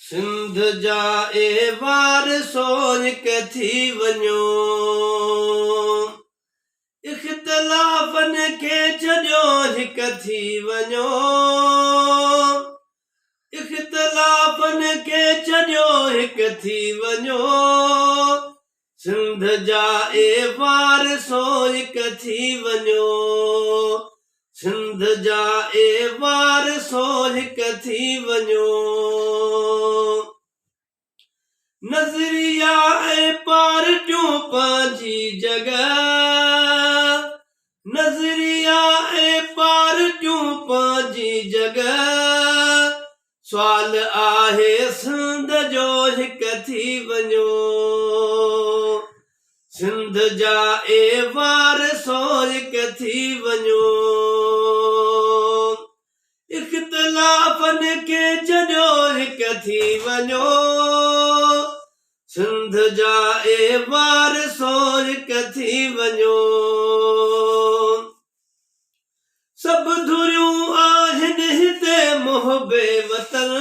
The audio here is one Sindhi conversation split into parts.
سنڌ جا اي وارثو هڪ ٿي وڃو. اختلافن کي ڇڏيو هڪ ٿي وڃو. اختلافن کي ڇڏيو هڪ ٿي وڃو. سنڌ جا اي وارثو هڪ ٿي وڃو. سنڌ جا اي وارثو هڪ ٿي وڃو. نظريا ۽ پارٽيون پنهنجي جڳهه. نظريا ۽ پارٽيون پنهنجي جڳهه. سوال آهي سنڌ جو هڪ ٿي وڃو. سنڌ جا اي وارثو هڪ ٿي وڃو. اختلافن کي ڇڏيو هڪ ٿي وڃو. سنڌ جا اي وارثو هڪ ٿي وڃو. سڀ ڌريون آهن هتي محب وطن.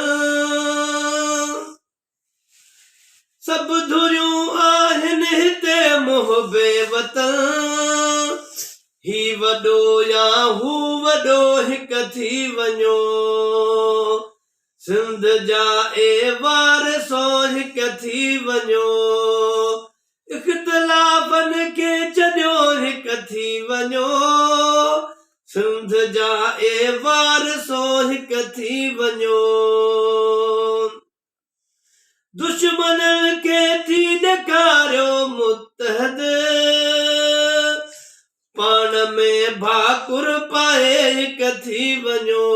سڀ ڌريون آهن هتي محب وطن. هي وڏو يا هو وڏو هڪ ٿي وڃو. سنڌ جا اي وارثو هڪ ٿي وڃو. اختلافن کي ڇڏيو هڪ ٿي وڃو. سنڌ جا اي وارثو هڪ ٿي وڃو. دشمنن کي ٿي ڏيکاريو متحد. پاڻ ۾ ڀاڪر پائي هڪ ٿي وڃو.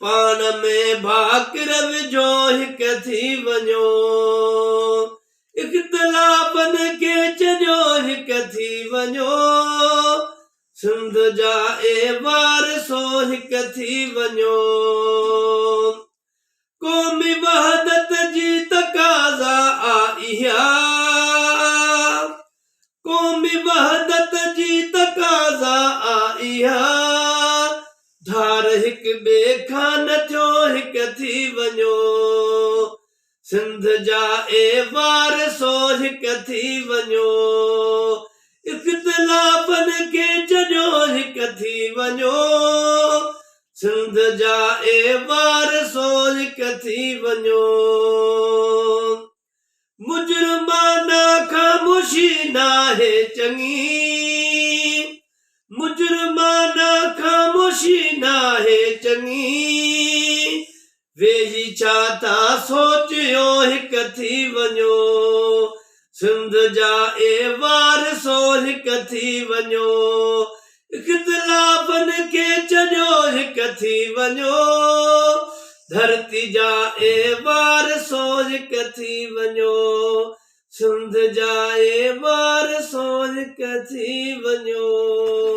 پاڻ ۾ ڀاڪر وجهو هڪ ٿي وڃو. اختلافن کي ڇڏيو هڪ ٿي وڃو. سنڌ جا اي وارثو هڪ ٿي وڃو. قومي وحدت جي تقاضا آ اها. قومي وحدت جي تقاضا آ اها. ڌار هڪ ٻئي کان نه ٿيو هڪ ٿي وڃو. سنڌ جا اي وارثو هڪ ٿي وڃو. اختلافن کي ڇڏيو هڪ ٿي وڃو. سنڌ جا اي وارثو هڪ ٿي وڃو. مجرمانه خاموشي ناهي چڱي. مجرمانه خاموشي ناهي چڱي. ويهي ڇا ٿا سوچيو هڪ ٿي وڃو. سنڌ جا اي وارثو هڪ ٿي وڃو. اختلافن کي ڇڏيو هڪ ٿي وڃو. ڌرتي جا اي وارثو هڪ ٿي وڃو. سنڌ جا اي وارثو هڪ ٿي وڃو.